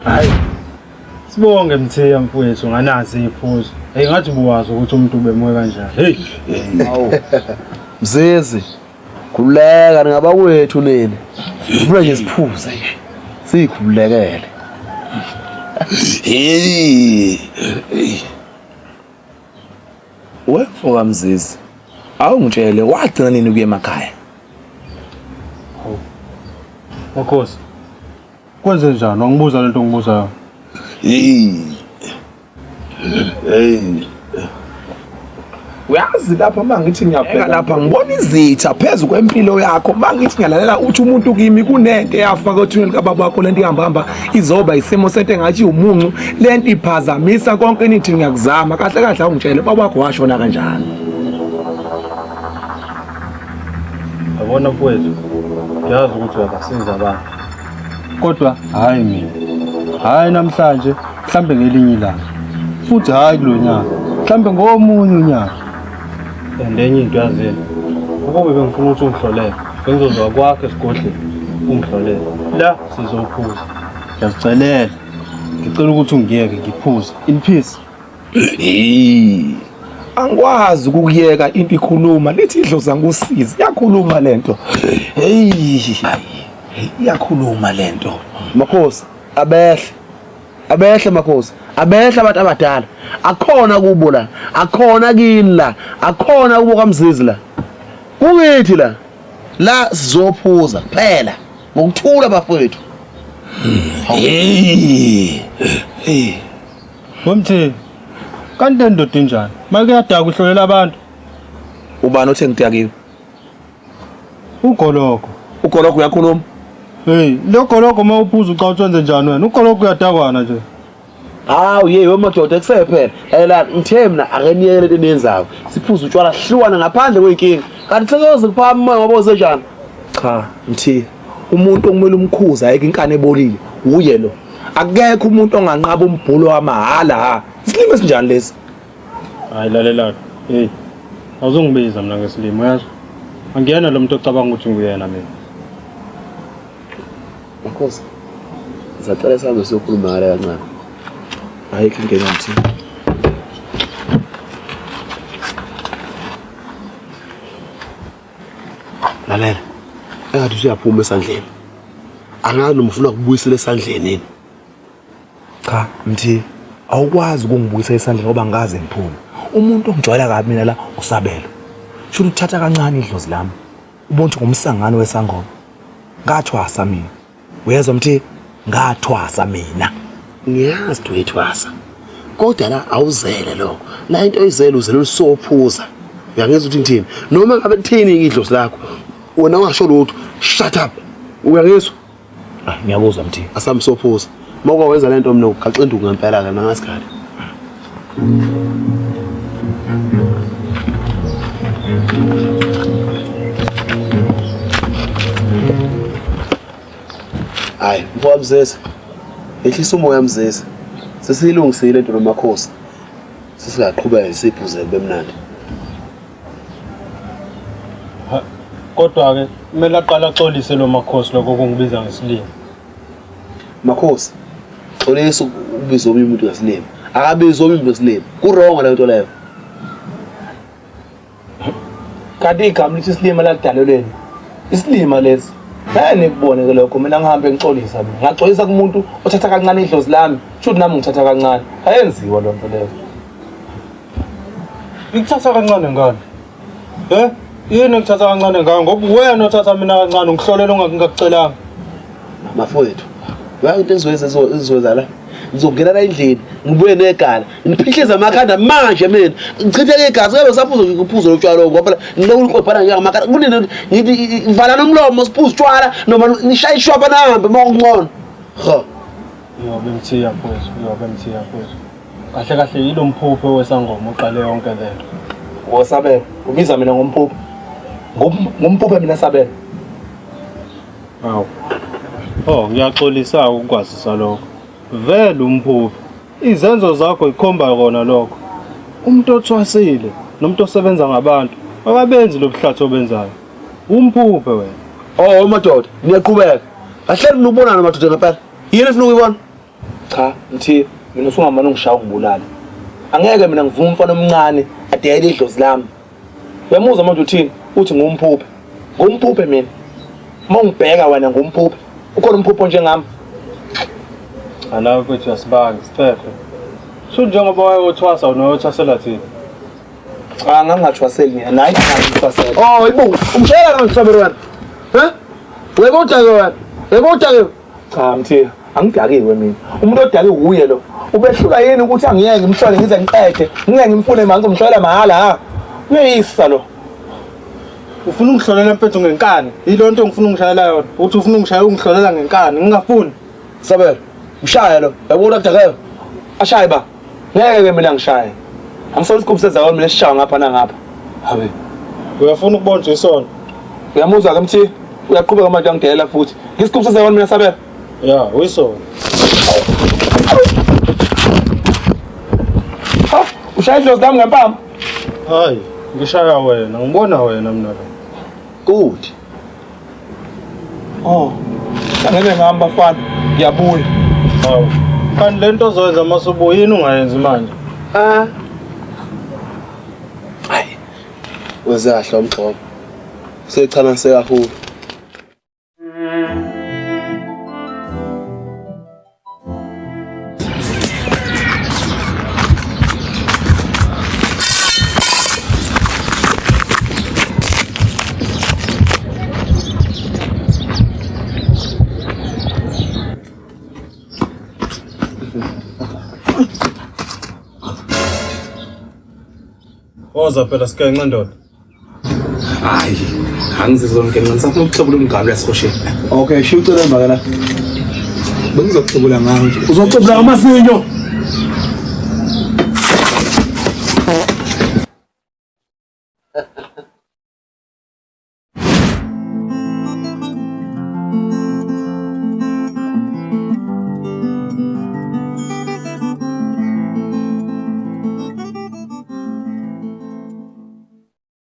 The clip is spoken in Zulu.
Hayi. Sibonge Mthiya mfowethu nganazi iphuzo. Hey ngathi ubuwazi ukuthi umuntu ubemuke kanjani. Hey. Hawu. Mzizi. Khululeka ningabakwethu nini. Ufuna nje siphuze nje. Sikhululekele. Hey. We mfoka Mzizi. Awungitshele wagcina nini ukuya emakhaya? Hawu. Makhosi. Kwenze njani? Wangibuza lento ongibuza yona. Hey. Hey. Uyazi lapha uma ngithi ngiyabheka lapha ngibona izitha phezu kwempilo yakho uma ngithi ngiyalalela uthi umuntu kimi kunento eyafaka ethuneni kababa wakho lento ihamba hamba izoba isimo sento engathi umuncu lento iphazamisa konke nithi ngiyakuzama kahle kahle awungitshele baba wakho washona kanjani. Yabona mfowethu, ngiyazi ukuthi uyabasiza abantu. Kodwa hhayi mina. Hhayi namhlanje, mhlambe ngelinye ilanga. Futhi hhayi kulo nyaka. Mhlambe ngomunye unyaka. And enye into yazini. Ukube bengifuna ukuthi ungihlolele, bengizozwa kwakho esigodleni ungihlolele. La sizophuza. Ngiyazicelela. Ngicela ukuthi ungiyeke ngiphuze. In peace. Hey. Angikwazi ukukuyeka into ikhuluma lithi idlozi angikusizi iyakhuluma lento. Hey. Iyakhuluma lento. Makhosi abehle. Abehle makhosi. Abehle abantu abadala. Akhona kubo la. Akhona kini la. Akhona kubo kaMzizi la. Kukithi la. La sizophuza kuphela. Ngokuthula bafowethu. Hey. Hey. Wemthini. Kanti le ndoda injani? Make yadaka uhlolela abantu. Ubani othe ngidakiwe? Ugologo. Ugologo uyakhuluma? Hey, lo gologo uma uphuza ucawuthi wenze njani wena? Ugologo uyadakwana nje. Hawu yey wemadoda kusephela. Lalela ngithe mina ake niyeke lento eniyenzayo. Siphuze utshwala hluwana ngaphandle kwenkinga. Kanti sekuyoze kuphakame umoya ngoba uzenjani? Cha, Mthi. Umuntu okumele umkhuze ayeke inkani ebolile uye lo. Akekho umuntu onganqaba umbhulo wamahhala ha. Isilimo esinjani lesi? Hayi lalela. Hey. Awuzongibiza mina ngesilimo yazi. Angiyena lo muntu ocabanga ukuthi nguyena mina. Makhosi. Ngisacela sihambe siyokhuluma ngale kancane. Ayikho inkinga Mthi. Lalela. Engathi usuyaphuma esandleni. Angazi noma ufuna ukubuyisela esandleni yini. Cha, Mthi, awukwazi ukungibuyisa esandleni ngoba ngikaze ngiphume. Umuntu ongijwayela kabi mina la usabelo. Shuthi uthatha kancane idlozi lami. Ubona ukuthi ngumsangano wesangoma. Ngathwasa mina. Uyezwa Mthi? Ngathwasa mina. Ngiyazi ukuthi uyethwasa. Kodwa la awuzele lokho. La into oyizele uzele usophuza. Uyangizwa ukuthi ngithini? Noma ngabe lithini idlozi lakho. Wena ungasho lutho. Shut up. Uyangizwa? Ah, ngiyakuzwa Mthi. Asambe sophuza. Uma ukwenza lento mina ugaxa induku ngempela ke nangasikhathi. Hayi, mfowethu Mzezi. Ehlisa umoya Mzezi. Sesiyilungisile into nomakhosi. Sesingaqhubeka siphuze kube mnandi. Kodwa ke kumele aqale axolise lo makhosi lokho kungibiza ngesilima. Makhosi, xolisa ukubiza omunye umuntu ngesilima. Akabizi omunye umuntu ngesilima. Kurongo leyo nto leyo. Kanti igama lithi isilima lalidalelweni. Isilima lesi. Ngeke nikubone ke lokho mina ngihambe ngixolisa mina. Ngaxolisa kumuntu othatha kancane idlozi lami. Shuthi nami ngithatha kancane. Ayenziwa loo nto leyo. Ikuthatha kancane ngani? Eh? Yini ekuthatha kancane ngayo ngoba wena othatha mina kancane ungihlolela ungakucelanga. Bafowethu, uyazi into engizoyenza engizoyenza la? Ngizongena la endlini, ngibuye negala, ngiphihlize amakhanda manje mina. Ngichitheke igazi kuyabe kusaphuza uphuzo lotshwala ngoba phela ngilokhu liqobhana nje ngamakhanda. Kunini ngithi valani umlomo siphuze utshwala noma nishaye ishwapha nahambe uma kungcono. Ha. Yobe mthiya mfowethu, yobe mthiya mfowethu. Kahle kahle yilo mphuphe wesangoma oqale yonke lento. Wosabelo, ubiza mina ngomphuphe. Ngumphuphe mina Sabelo. Hawu. Oh, ngiyaxolisa ukukwazisa lokho. Vele umphuphe. Izenzo zakho ikhomba kona lokho. Umuntu othwasile nomuntu osebenza ngabantu akabenzi lobuhlathi obenzayo. Umphuphe wena. Oh madoda, niyaqhubeka. Kahle nibonana madoda ngempela. Yini efuna ukuyibona? Cha, Mthi, mina usungamane ungishaya ungibulale. Angeke mina ngivume umfana omncane adeyele idlozi lami. Uyamuzwa manje uthini? Uthi ngumphuphe. Ngumphuphe mina. Uma ungibheka wena ngumphuphe. Ukhona umphuphe onjengami? Cha nawe mfethu uyasibanga isicefe. Sho njengoba wayothwasa unoyothwasela thina. Cha ngangingathwaseli mina naye ngithwasela. Oh, ibu, umshayela kangisabelo wena. He? Wena udake wena. Wena udake. Cha Mthiya, angidakiwe mina. Umuntu odakiwe uye lo. Ubehlula yini ukuthi angiyeke ngimhlole ngize ngiqede, ngingeke ngimfune manje ngizomhlola mahhala ha. Uyeyisa lo. Ufuna ungihlolela mfethu ngenkani. Yilo nto ngifuna ungishayela yona. Uthi ufuna ungishaya ungihlolela ngenkani. Ngingafuni. Sabelo, mshaya lo. Yabona kudakayo. Ashaye ba. Ngeke ke mina ngishaye. Angisona isigubhu sezawo mina esishaya ngapha nangapha. Habe. Uyafuna ukubona nje isona. Uyamuzwa ke Mthiya? Uyaqhubeka manje angidelela futhi. Ngisigubhu sezawo mina Sabelo. Ya, uyisona. Ha, ushaya idlozi lami ngempama. Hayi, ngishaya wena, ngibona wena mina la. Good. Oh. Angeke ngihamba bafana. Ngiyabuya. Hawu. Kanti le nto ozoyenza uma usubuya yini ungayenzi manje? Ah. Hayi. Wenze kahle umgxobo. Sechanase kakhulu. Woza phela sikenxe ndoda. Hayi, angizizwa ngenxa ngisafuna ukuxobula umngane wesihosheni. Okay, shiya ucela emva la. Bengizoxobula ngawo nje. Uzoxobula amazinyo.